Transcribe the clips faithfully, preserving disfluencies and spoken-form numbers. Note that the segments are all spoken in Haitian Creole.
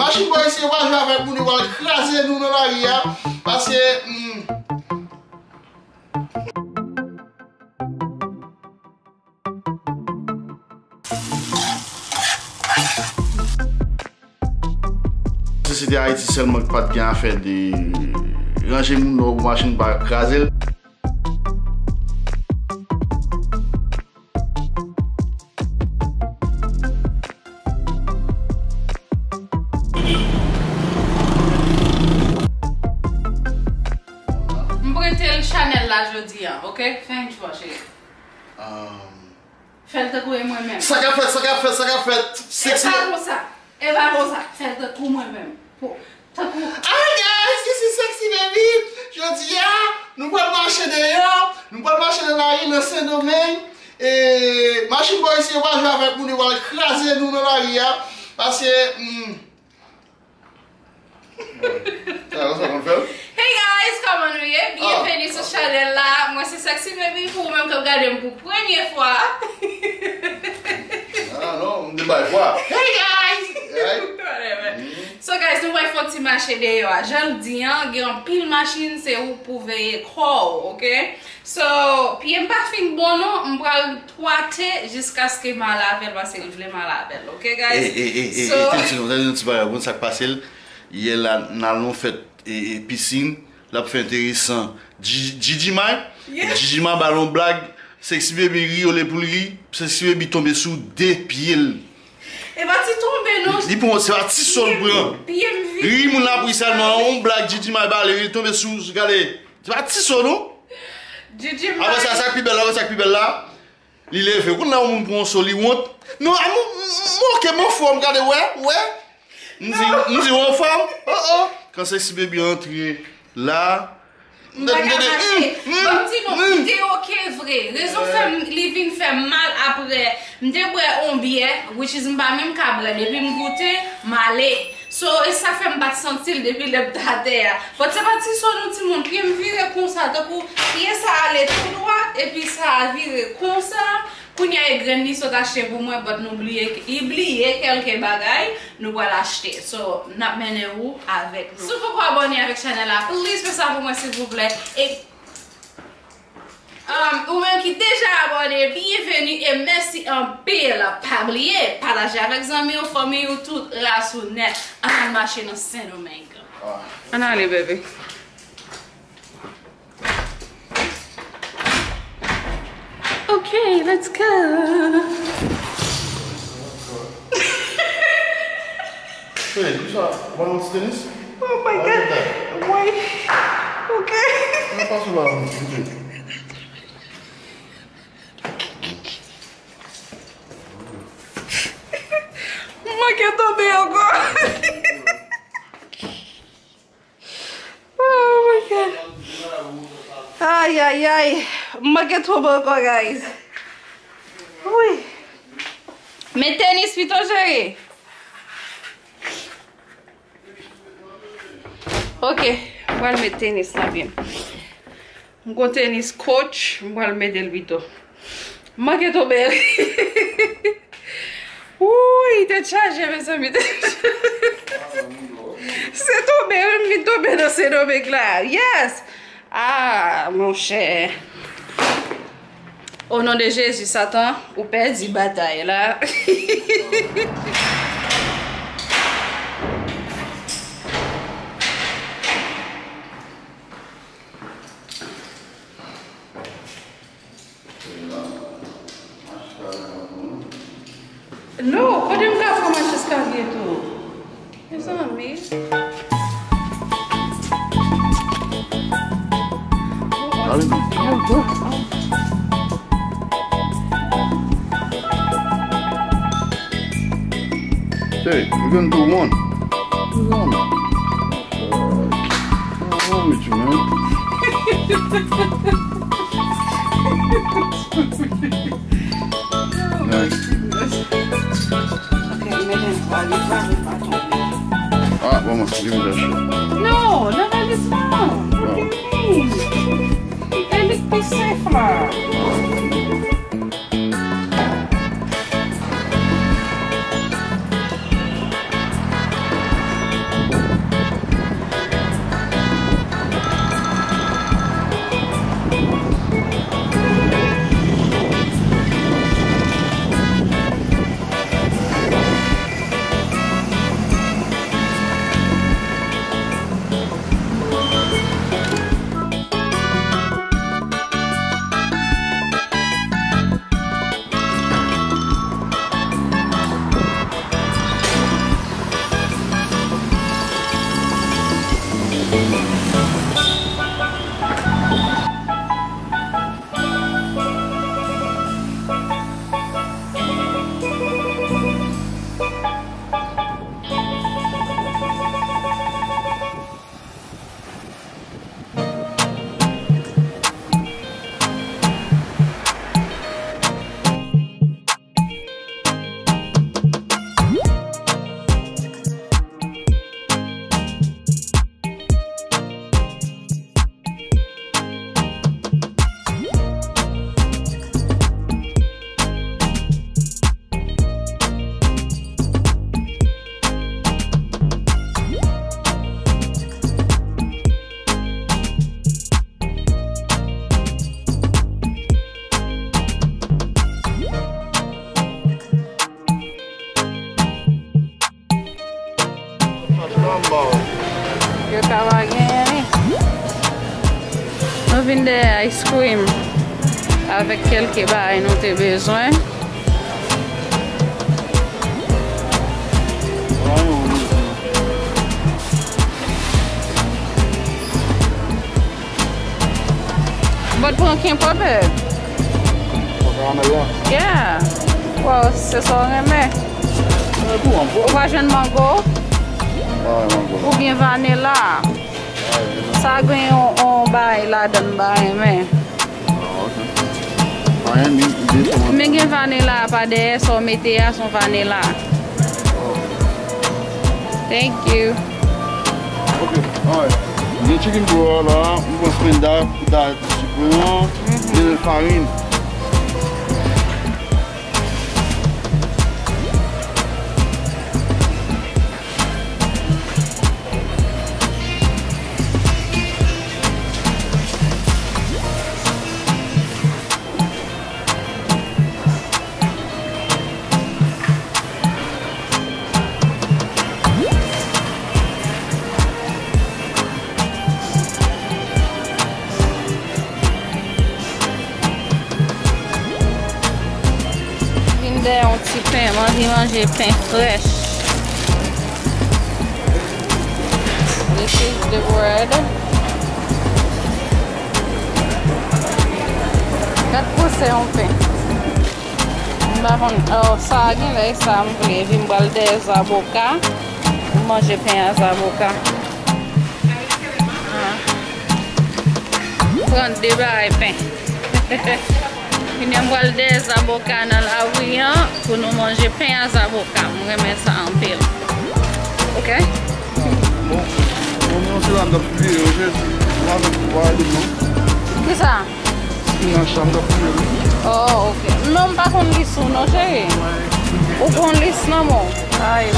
Machin Boy, si yo pa jwe avèk moun, yo pral kraze nou nan lari a. Paske, hmm. Sosyete Ayiti sèlman ki pa t gen afè de ranje moun nan machin pa kraze l. M prete l chanèl la jodi a, oke? Fè yon ti cheri. Um, Fè l tankou e mwen menm. Sa k ap fèt, sa k ap fèt, sa k ap fèt? E pa konsa. E pa konsa. Fè l tankou mwen menm. Po, tankou. Hi guys, this is Sexy Baby. Jodi a, nou pral mache deyò. Nou pral mache nan lari nan Sendomeng. E, Machin Boy, si yo pa jwe avèk moun, yo pral kraze nou nan lari a. Paske, hmm, Sa, sa konn fè l? Hey guys, kòman nou ye? Byenveni sou chanèl la. Mwen se Sexy Baby pou ou menm k ap gade m pou premye fwa. Ah non, m te bay vwa. Hey guys! Hey. Whatever. So guys, nou pral fè yon ti mache deyò a. Jan l di an, gen anpil machin, se ou pou veye kò w, oke? So, pye m pa fin bon non, m pral twate jiskaske m ale avè l, paske li vle m ale avè l, oke, guys? Ey, ey, ey, ey, So ey, tande yon ti, tande yon ti bagay, ou konn sa k pase l? Yè la, n al nan yon fèt, e, e, pisin, l ap fè enteresan. G-, Gigi May, Yeah. Gigi May ba l yon blag, Sexy Baby ri, olye pou l ri, Sexy Baby tonbe sou de pye l. E pa ti tonbe non. Li pran, se pa ti so l pran. Pye m vire. Ri moun ap ri sèlman, yon blag Gigi May ba l, li tonbe sou, gade. Se pa ti so non. Gigi May. Apre sa, sa k pi bèl la, apre sa k pi bèl la. Li leve. Ou konn lè yon moun pran yon so, li wont. Non, a, m, m, m, oke, m anfòm, gade, wè, wè. M di, m di, ou anfòm? Oh, oh. Kan Sexy Baby antre la, m pa ka mache. Ban m di nou, m te oke vre. Rezon fè m, li vin fè m mal apre. M te bwè yon byè, which is m pa menm ka bwè. Depi m goute, m ale. So, e sa fè m pa t santi l depi lè m t atè a. But se pa ti so non timoun, pye m vire konsa, tankou pye sa ale tou dwat, epi sa a vire konsa. Kounye a e grenn li sot achte pou mwen, but nou bliye, li bliye kèlke bagay, nou pral achte. So, n ap mennen ou avèk nou. Si w poko abòne avèk chanèl la, please fè sa pou mwen silvouplè. E Um, ou menm ki deja abòne, byenveni e mèsi anpil. Pa bliye, pataje avèk zanmi w, fanmi w, tout ras ou nèt. Ann al mache nan Sendomeng. Ann ale, bebe. Ok, let's go. Hey, kisa? Ou pa nan ti tenis? Oh my God. Woy. Ok. Mwen pase la, vite. M manke tonbe ankò. Oh my God. Ay, ay, ay. M manke tonbe ankò, guys. Wi. Men tenis pito, cheri. Ok, m pral met tenis la byen. M gon tenis Coach, m pral mete l pito. M manke tonbe. Wouy, tèt chaje, mezanmi, tèt chaje. Se tonbe, wi, m vin tonbe nan Sendomeng la. Yes! Ah, monchè. O non de Jezi, Satan, ou pèdi batay la. No, kote m ka pran mach eskalye tou? Mezanmi. Hey, you gonna do one? What's wrong with you, man? Nice. Ah, vamos, give me that shit. No, no, that is wrong. What do you mean? It look be safe now. Yo ta va genyen li. Nou vin dèyè ice cream avèk kèlke bagay nou te bezwen. Bòt pran ken pòpè. Pran karamèl la. Yeah. Wow, se sa w renmen. Ou pa jwenn mango? Oubyen vanila? Sa gen yon, yon bagay ladan m pa renmen. Men gen vanila pa dèyè, sa w mete a, se yon vanila. Thank you. Ok, alright. Gen chicken broth la, m pran spinda, pou ta ti pran, gen farin. Vin dèyè yon ti pen, m anvi manje pen frèch. This is the bread. Gad gwosè yon pen. M pa konn, oh, sa a genlè e sa m vle. Epi m pral dèyè zaboka. M manje pen a zaboka. Ah. Pran de bagay pen. Kounye a m pral dèyè zaboka nan lari an pou nou manje pen a zaboka. M renmen sa anpil. Ok? Bon, bon, se la m t ap pibliye yo, se la m t ap pibliye yo. Kisa? Nan chanm nan pou yo. Oh, ok. Non, m pa konn lis ou non, cheri. Ou konn lis nan men w. Ay.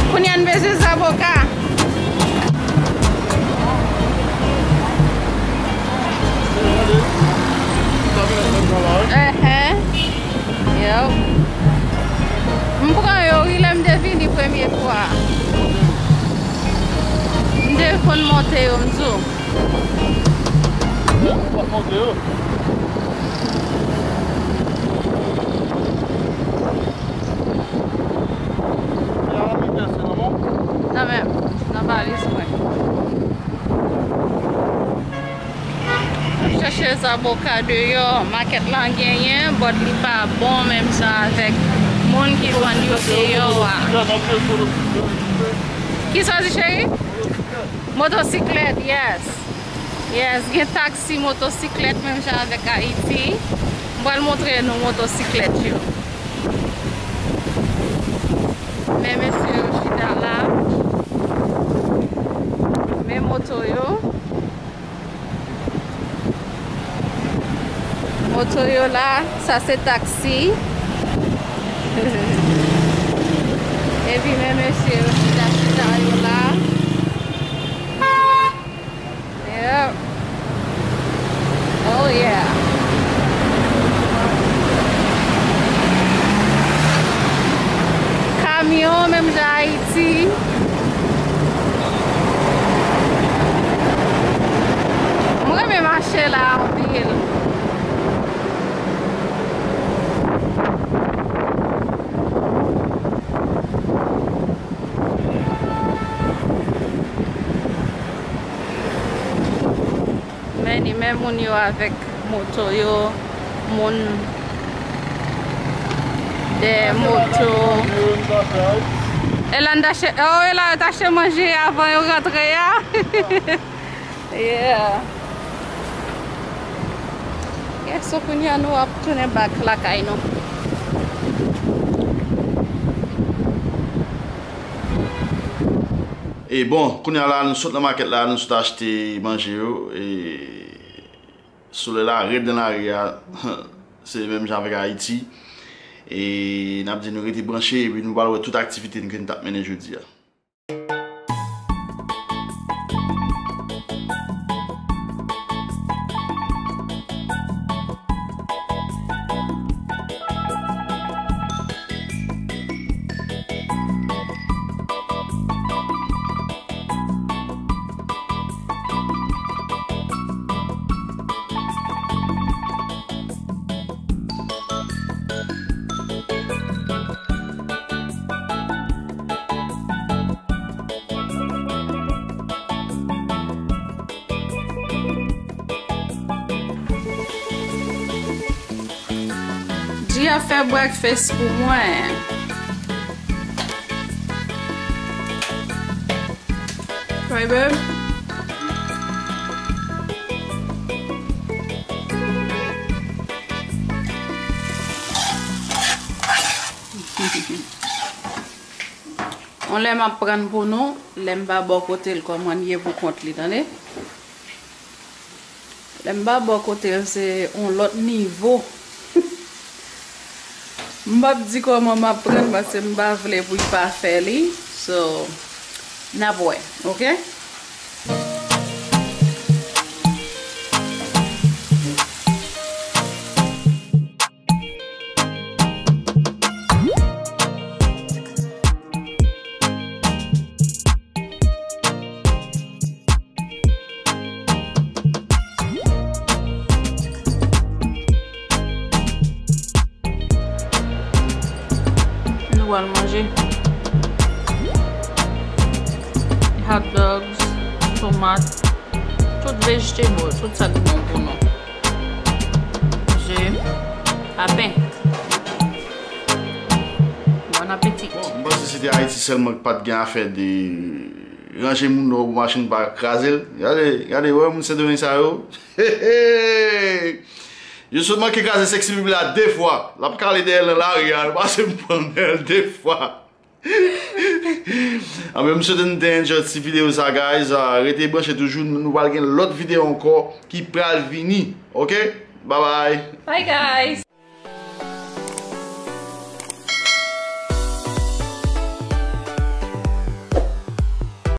Kounye a n bezwen zaboka. Enhen. Yo. M pran yo, wi, lè m te vini premye fwa. M te konn monte yo, m di w. Ou ap monte yo? Nan men m, nan valiz mwen. M ap chèche zaboka deyò. Makèt la genyen, but li pa bon menm jan avèk moun ki vann yo deyò a. Kisa w di, cheri? Motosiklèt, yes. Yes, gen taksi motosiklèt menm jan avèk Ayiti. M pral montre nou motosiklèt yo. Men mesye yo chita la. Men moto yo. Moto yo la, sa se taksi. Epi men mesye yo chita, chita yo la. Yep. Oh yeah. Kamyon, menm jan Ayiti. Chè la anpil. Men ni men moun yo avèk moto yo, moun dèyè moto. E la n t achte, oh, e la yo t achte manje avan yo rantre a. Yeah. Yeah, so kounye a nou ap tounen back lakay nou. E bon, kounye a la, nou sot nan makèt la, nou sot achte manje yo. E solèy la rèd nan lari a, se menm jan avèk Ayiti. E n ap di nou rete branche, epi nou pral wè tout aktivite nou ke n t ap mennen jodi a. Di ap fè breakfast pou mwen. Right, babe? On lè m ap prann pou nou, lè m pa bò kote l, kòman l ye pou kont li, tande? Lè m pa bò kote l, se on lòt nivo. M p ap di kòman m ap prann, paske m pa vle pou l pa fè li. So, n ap wè, oke? Nou pral manje. Hot dogs, tomat, tout vegetable, tout sa k bon pou nou. Manje papen. Bon apeti. Bon, m panse se te Ayiti sèlman k pa t gen afè de ranje moun nan machin pa kraze l. Gade, gade, wè moun Sendomeng sa yo. Hey, hey! Yo sot manke kraze sexy baby la de fwa. L ap kale dèyè l nan lari a, yo pase m pran dèyè l de fwa. Anben, m swete nou te enjoy ti videyo sa, guys. Ah, rete branche toujou, nou pral gen lòt videyo ankò ki pral vini. Oke? Bye bye. Bye, guys.